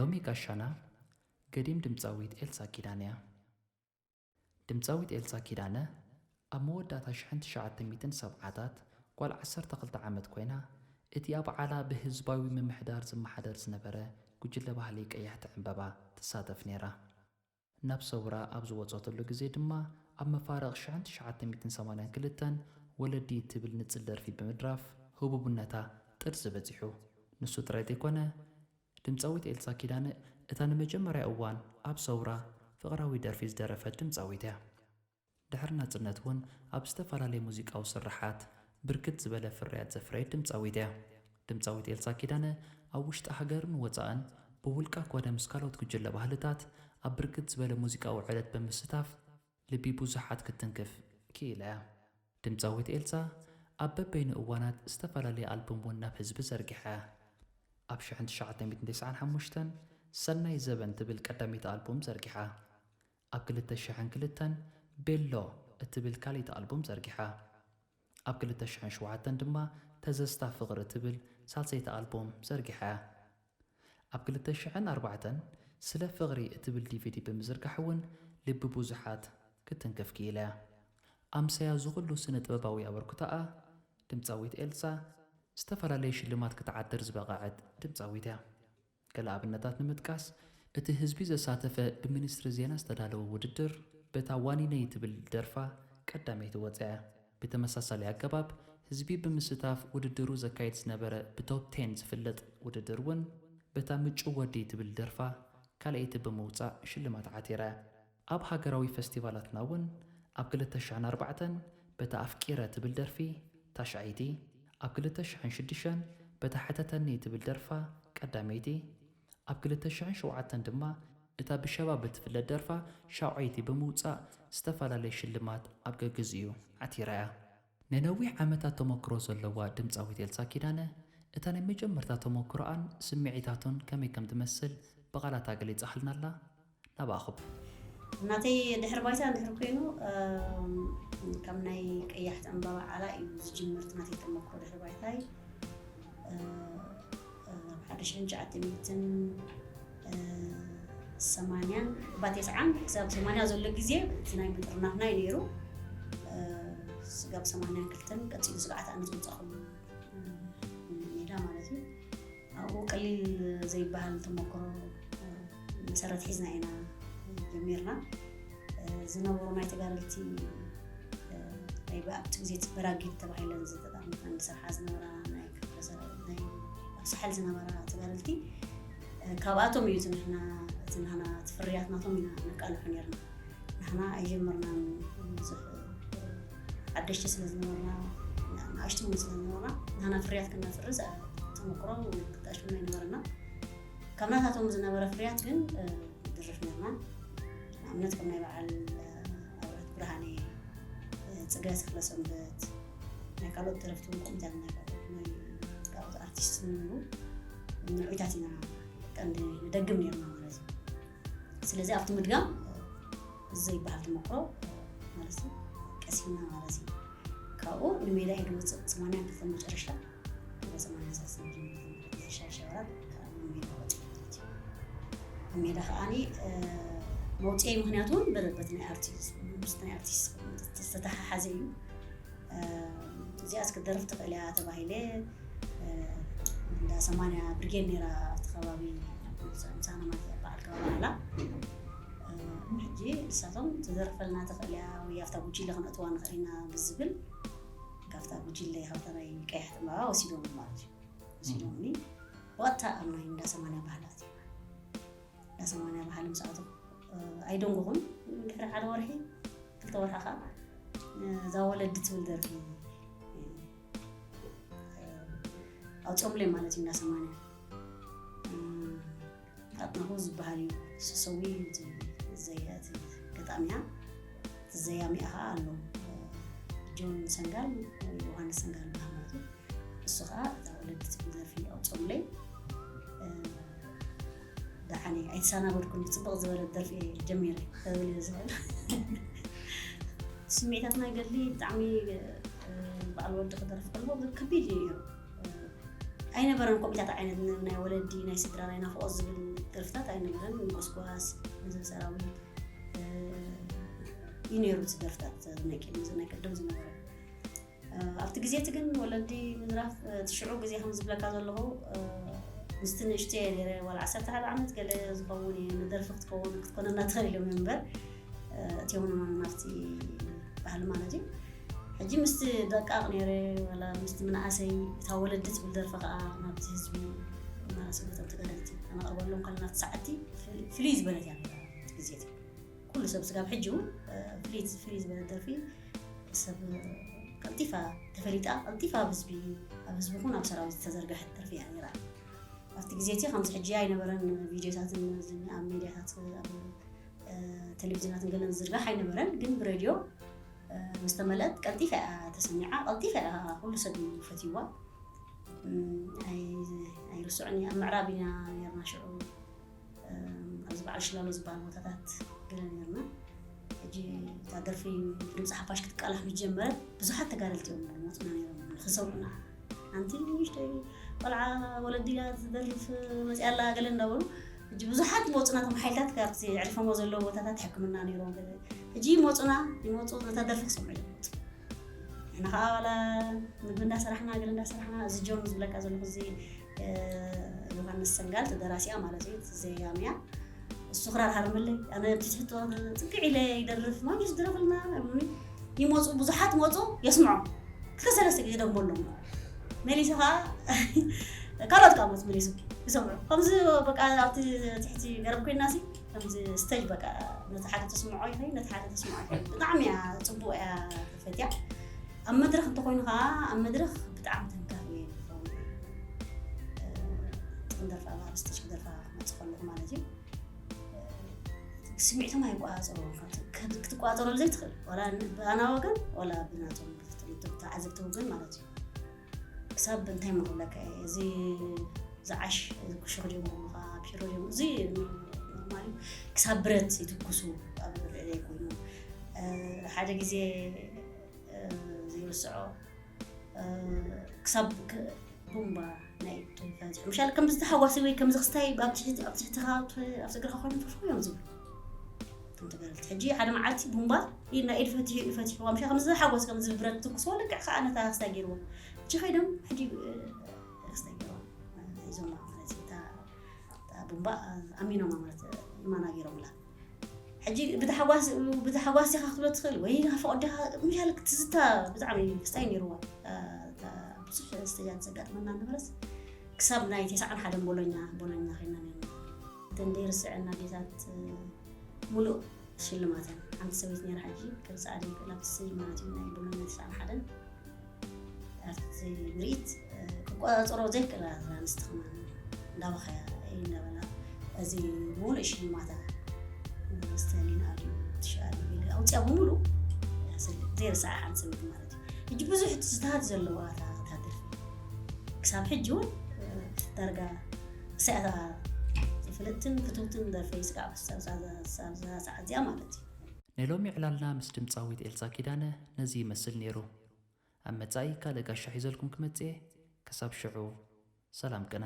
ሎሚ ጋሻና ገዲም ድምፃዊት ኤልሳ ኪዳነ እያ። ድምፃዊት ኤልሳ ኪዳነ ኣብ መወዳእታ ሽሕን ትሽዓተ ሚእትን ሰብዓታት ጓል ዓሰርተ ክልተ ዓመት ኮይና፣ እቲ ኣብ ዓላ ብህዝባዊ ምምሕዳር ዝመሓደር ዝነበረ ጉጅለ ባህሊ ቀያሕቲ ዕምበባ ትሳተፍ ነይራ። ናብ ሰውራ ኣብ ዝወጸትሉ ግዜ ድማ፣ ኣብ መፋርቕ ሽሕን ትሽዓተ ሚእትን ሰማንያን ክልተን ወለዲ ትብል ንጽል ደርፊ ብምድራፍ ህቡብነታ ጥርዚ በጺሑ። ንሱ ጥራይ ዘይኮነ፣ ድምጻዊት ኤልሳ ኪዳነ እታ ንመጀመርያ እዋን ኣብ ሰውራ ፍቕራዊ ደርፊ ዝደረፈት ድምጻዊት እያ። ድሕሪ ናጽነት እውን ኣብ ዝተፈላለየ ሙዚቃዊ ስርሓት ብርክት ዝበለ ፍርያት ዘፍረየት ድምጻዊት እያ። ድምጻዊት ኤልሳ ኪዳነ ኣብ ውሽጢ ሃገርን ወጻእን ብውልቃ ኮነ ምስ ካልኦት ጉጅለ ባህልታት ኣብ ብርክት ዝበለ ሙዚቃዊ ዕለት ብምስታፍ ልቢ ብዙሓት ክትትንክፍ ክኢላ እያ። ድምጻዊት ኤልሳ ኣብ በበይኑ እዋናት ዝተፈላለየ ኣልቡም እውን ናብ ህዝቢ ዘርጊሓ እያ። ኣብ ሽሕን ትሽዓተ ሚእትን ተስዓን ሓሙሽተን ሰናይ ዘበን ትብል ቀዳመይቲ ኣልቡም ዘርጊሓ። ኣብ ክልተ ሽሕን ክልተን ቤሎ እትብል ካልኣይቲ ኣልቡም ዘርጊሓ። ኣብ ክልተ ሽሕን ሸውዓተን ድማ ተዘዝታ ፍቕሪ እትብል ሳልሰይቲ ኣልቡም ዘርጊሓ እያ። ኣብ ክልተ ሽሕን ኣርባዕተን ስለ ፍቕሪ እትብል ዲቪዲ ብምዝርጋሕ እውን ልቢ ብዙሓት ክትንክፍ ክኢላ እያ። ኣምሰያ ዝኹሉ ስነ ጥበባዊ ኣበርክቶኣ ድምጻዊት ኤልሳ ዝተፈላለየ ሽልማት ክትዓትር ዝበቐዐት ድምጻዊት እያ። ገለ ኣብነታት ንምጥቃስ፣ እቲ ህዝቢ ዘሳተፈ ብሚኒስትሪ ዜና ዝተዳለወ ውድድር በታ ዋኒነይ ትብል ደርፋ ቀዳመይቲ ወጽያ እያ። ብተመሳሳሊ ኣገባብ፣ ህዝቢ ብምስታፍ ውድድሩ ዘካይድ ዝነበረ ብቶፕ ቴን ዝፍለጥ ውድድር እውን በታ ምጩው ወዲ ትብል ደርፋ ካልኣይቲ ብምውጻእ ሽልማት ዓቲራ እያ። ኣብ ሃገራዊ ፈስቲቫላትና እውን ኣብ ክልተ ሽሕን ኣርባዕተን በታ ኣፍቂረ ትብል ደርፊ ታሽዓይቲ፣ ኣብ ክልተ ሽሕን ሽዱሽተን በታ ሕተተኒ ትብል ደርፋ ቀዳመይቲ፣ ኣብ ክልተ ሽሕን ሸውዓተን ድማ እታ ብሸባብ እትፍለጥ ደርፋ ሻውዓይቲ ብምውጻእ ዝተፈላለየ ሽልማት ኣብ ገግዚኡ ዓቲራ እያ። ናይ ነዊሕ ዓመታት ተመክሮ ዘለዋ ድምጻዊት ኤልሳ ኪዳነ፣ እታ ናይ መጀመርታ ተመክሮኣን ስምዒታቱን ከመይ ከም ትመስል ብቓላታ ገሊጻ ኣላ። ናባኹም። ናተይ ድሕሪ ባይታ እንድሕር ኮይኑ፣ እም፣ ከም ናይ ቀያሕቲ ዕምባባ ዓላ እዩ ዝጅምር እቲ ናተይ ተመክሮ ድሕሪ ባይታይ። እ፣ እ፣ ኣብ ሓደ ሽሕን ትሽዓተ ሚእትን ሰማንያን፣ እባ ተስዓን ክሳብ ሰማንያ ዘሎ ግዜ እቲ ናይ ምጥርናፍና እዩ ነይሩ። እ፣ ስጋብ ሰማንያን ክልተን ቀጺሉ ስግዓት ኣነ ዝወጻኹሉ፣ እ፣ ሜዳ ማለት እዩ። ኣብኡ ቀሊል ዘይበሃል ተመክሮ፣ እ፣ መሰረት ሒዝና ኢና ጀሚርና። እ፣ ዝነበሩ ናይ ተጋደልቲ፣ እ፣ ናይ ብኣብቲ ግዜ በራጊድ ተባሂለን ዝተጠርነፈን ዝሰርሓ ዝነበራ ናይ ክፍለ ሰራዊት፣ ናይ ኣብ ሳሕል ዝነበራ ተጋደልቲ፣ እ፣ ካብኣቶም እዩ እቲ ንሕና፣ እቲ ንሕና፣ እቲ ፍርያት ናቶም ኢና ነቃልሖ ነርና። ንሕና ኣይጀመርናን ብዙሕ፣ እ፣ ሓደሽቲ ስለ ዝነበርና፣ ንኣሽቱ እውን ስለ ዝነበርና፣ ንሕና ፍርያት ክነፍሪ ዘ-፣ ተመክሮ እውን ክጣሽሙና ኣይነበረና። ካብ ናታቶም ዝነበረ ፍርያት ግን፣ እ፣ ንድርፍ ነርና። ንኣብነት፣ ከም ናይ በዓል፣ እ፣ ኣብርሃት ብርሃኔ፣ እ፣ ጽገ ተኽለሰንበት፣ ናይ ካልኦት ደረፍቲ እውን ከምዚኣት ናይ ካልኦት፣ ናይ ካልኦት ኣርቲስት ንብሉ ንዑይታት ኢና ቀንዲ ንደግም ነርና ማለት እዩ። ስለዚ ኣብቲ ምድጋም፣ እ፣ ዘይበሃል ተመክሮ፣ እ፣ ማለት እዩ፣ ቀሲምና ማለት እዩ። ካብኡ ንሜዳ እየ ዝወፅእ፣ ሰማንያን ክልተን መጨረሽታ፣ ወደ ሰማንያን ሳልሳን መጀመርታ ማለት እዩ። ሻድሻይ ወራር ካብ ሜዳ ወፂእ ማለት እዩ። ኣብ ሜዳ ከዓኒ፣ እ፣ መውፅኤ ምክንያቱ እውን በ-፣ በቲ ናይ ኣርቲስት፣ ምስቲ ናይ ኣርቲስት ዝተተሓሓዘ እዩ። እ፣ እዚኣስ ክትደርፍ ትኽእል እያ ተባሂለ፣ እ፣ እንዳ ሰማንያ ብርጌድ ነይራ ኣብቲ ከባቢ፣ ምሳና ማለት እያ፣ በዓል ከባቢ ዓላ። እ፣ ሕጂ ንሳቶም ትደርፈልና ትኽእል እያ ወይ ኣብታ ጉጅለ ክነእትዋ ንኽእል ኢና ብዝብል፣ ካብታ ጉጅለ፣ ካብታ ናይ ቀያሕቲ ዕምባባ ወሲዶም ማለት እዩ። ወሲዶምኒ ብቐጥታ ኣብ ናይ እንዳ ሰማንያ ባህላት፣ እንዳ ሰማንያ ባህሊ ምስ ኣተኹ፣ እ፣ ኣይደንጎኹን። ድሕሪ ሓደ ወርሒ፣ ክልተ ወርሒ ከዓ፣ እ፣ እዛ ወለዲ ትብል ደርፊ፣ እ፣ ኣውፅኦምለይ ማለት እዩ። እንዳ ሰማንያ፣ እ፣ ኣጥናፉ ዝበሃል እዩ፣ ሰሰዊ እዩ እቲ ዘየ-፣ እቲ ገጣሚኣ። እቲ ዘያሚኣ ከዓ ኣሎ፣ እ፣ ጆን ሰንጋል፣ ዮሃንስ ሰንጋል ዝበሃል ማለት እዩ። እሱ ከዓ እዛ ወለዲ ትብል ደርፊ ኣውፅኦምለይ። እ፣ ደሓነይ ኣይተሰናበድኩን፣ ብፅብቕ ዝበለት ደርፊ እየ ጀሚረ ክብል እየ ዝኽእል። ስምዒታት ናይ ገድሊ ብጣዕሚ፣ እ፣ በዓል ወዲ ክደርፍ ከሎ ከቢድ እዩ ነይሩ። እ፣ ኣይነበረን ከምኡታት ዓይነት ን-፣ ናይ ወለዲ፣ ናይ ስድራ፣ ናይ ናፍቖት ዝብል ደርፍታት ኣይነበረን። ንጎስጓስ፣ ህዝቢ ሰራዊት እዩ ነይሩ። እቲ ደርፍታት ናይ ቅድም ዝነበረ ኣብቲ ግዜ እቲ ግን ወለዲ ምዝራፍ እቲ ሽዑ ግዜ ከም ዝብለካ ዘለኹ ምስቲ ንእሽተየ ነይረ ዋላ ዓሰርተ ሓደ ዓመት ገለ ዝኸውን እየ ንደርፊ ክትከውን ክትኮነና ትኽእል ኢሎም እዮም እምበር እትዮም ናብቲ ባህሊ ማለት እዩ። ሕጂ ምስቲ ደቃቕ ነይረ ዋላ ምስቲ ምንኣሰይ እታ ወለዲ ትብል ደርፊ ከዓ ናብቲ ህዝቢ መራስበቶም ተጋደልቲ ኣነቕርበሎም ከለና እቲ ሰዓቲ ፍልይ ዝበለት እያ ነይራ እቲ ግዜ እቲ ኩሉ ሰብ ስጋብ ሕጂ እውን ፍልይ ዝበለት ደርፊ ሰብ ቀልጢፋ ተፈሊጣ ቀልጢፋ ኣብ ህዝቢ ኣብ ህዝቢ ኹን ኣብ ሰራዊት ዝተዘርገሐት ደርፊ እያ ነይራ። ኣብቲ ግዜ እቲ ከምዚ ሕጂ ኣይነበረን ቪድዮታትን ኣብ ሜድያታት ኣብ ቴሌቪዥናትን ገለን ዝዝርጋሕ ኣይነበረን። ግን ብሬድዮ ምስ ተመልአት ቀልጢፋ እያ ተሰሚዓ፣ ቀልጢፋ እያ ኩሉ ሰብ እዩ ፈትይዋ። ኣይርስዑን ኣብ ምዕራብ ኢና ነርና ሽዑ ኣብዚ በዓል ሽላሎ ዝበሃል ቦታታት ገለ ነርና። ሕጂ እታ ደርፊ ድምፂ ሓፋሽ ክትቃላሕ ምስ ጀመረት ብዙሓት ተጋደልቲ እዮም ዝመፁና ነይሮም ንክሰምዑና። ሓንቲ ንእሽተይ ቆልዓ ወለዲ እያ ትደርፍ መፅያ ኣላ ገለ እንዳበሉ ሕጂ ብዙሓት ይመፁና። እቶም ሓይልታት ካብቲ ኣዕሪፎሞ ዘለዉ ቦታታት ሕክምና ነይሮም ገለ ሕጂ ይመፁና ይመፁ ነታ ደርፊ ክሰምዑ እዮም ዝመፁ። ንሕና ከዓ ዋላ ምግቢ እንዳሰራሕና ገለ እንዳሰራሕና እዚ ጆን ዝብለካ ዘለኹ እዚ ዮሃንስ ሰንጋል ተደራሲያ ማለት እዩ ዘያምያ እሱ ክራር ሃርምለይ ኣነ ብትትሕቶ ፅግዕ ኢለ ይደርፍ ማንስ ድረፍልና ይመፁ ብዙሓት መፁ የስምዖም ክልተ ሰለስተ ግዜ ደግመሎም መሊሱ ከዓ ካልኦት ከዓ መፁ መሊሱ ይሰምዑ ከምዚ በቃ ኣብቲ ትሕቲ ገረብ ኮይና ሲ ከምዚ ስተጅ በቃ ነቲ ሓደ ተስምዖ ይኸይ ነቲ ሓደ ተስምዖ ይኸይ ብጣዕሚ እያ ፅቡቅ እያ ፈትያ ኣብ መድረክ እንተኮይኑ ከዓ ኣብ መድረክ ብጣዕሚ ተንካፍ እየ ዝኸውን ጥቅም ደርፋ ኣብ ስተጅ ክደርፋ ክመፅእ ከለኩ ማለት እዩ ስምዒቶም ኣይቋፀሩ ክትቋፀረሉ ዘይትኽእል ዋላ ብኣና ወገን ዋላ ብናቶም ተዓዘብቲ ወገን ማለት እዩ ክሳብ እንታይ መክብለካ እዚ ዝዓሽ ኩሽክ ድዮም ብሽሮ ድዮም እዚ ኖርማል ክሳብ ብረት ይትኩሱ ኣብ ልዕለይ ኮይኑ ሓደ ግዜ ዘይርስዖ ክሳብ ቡምባ ናይ ፈትሑ ምሻል ከምዚ ተሓዋሲ ወይ ከምዚ ክስታይ ኣብ ትሕትኻ ኣብ እግርኻ ኮይኑ ፈትሑ እዮም ዝብሉ ተጋደልቲ ሕጂ ሓደ መዓልቲ ቡምባ ኢድና ኢድ ፈትሑ ፈትሕዋ ምሻ ከምዚ ሓጎስ ከምዚ ብረት ትኩስዎ ልክዕ ከዓ ነታ ክስታይ ገይርዎ ሕጂ ከይዶም ሕጂ ክስታይ ገይርዋ ሒዞማ ማለት እዩ እታ ቡምባ ኣሚኖማ ማለት ኢማና ገይሮምላ ሕጂ ብታሕጓስ ብታሕጓስ ኢኻ ክትብሎ ትኽእል ወይ ኢኻ ፈቐዲ ምሻል ትዝታ ብጣዕሚ ክስታይ ነይርዋ ብዙሕ ስተጃት ዘጋጥመና ነበረስ ክሳብ ናይ ተስዓን ሓደን ቦሎኛ ቦሎኛ ኮይና ነርና እተን ደይርስዐን ኣዴታት ሙሉእ ሽልማተን ሓንቲ ሰበይቲ ነይራ ሕጂ ክርፅኣ ዘይክእል ኣብቲ ስኒ ማለት እዩ ናይ ቦሎኛ ተስዓን ሓደን ኣብቲ ምርኢት ክቆፃፀሮ ዘይክእላ ኣንስቲ ከማን እንዳበኸያ እንዳበላ እዚ ሙሉእ ሽልማታ ስተሊና ድዩ ትሽኣል ኢለ ኣውፅያ ብምሉእ ዘይርስዓ ሓንቲ ሰበይቲ ማለት እዩ ሕጂ ብዙሕ ትዝታት ዘለዋ እታ ደርፊ ክሳብ ሕጂ እውን ዳርጋ ክሳያታ ዝፍልጥን ፍትውትን ደርፈይ ስጋዕ ሰዓት እዚኣ ማለት እዩ ናይ ሎሚ ዕላልና ምስ ድምፃዊት ኤልሳ ኪዳነ ነዚ ይመስል ነይሩ ኣብ መጻኢ ካልእ ጋሻ ሒዘልኩም ክመጽእ እየ ክሳብ ሽዑ ሰላም ቅነ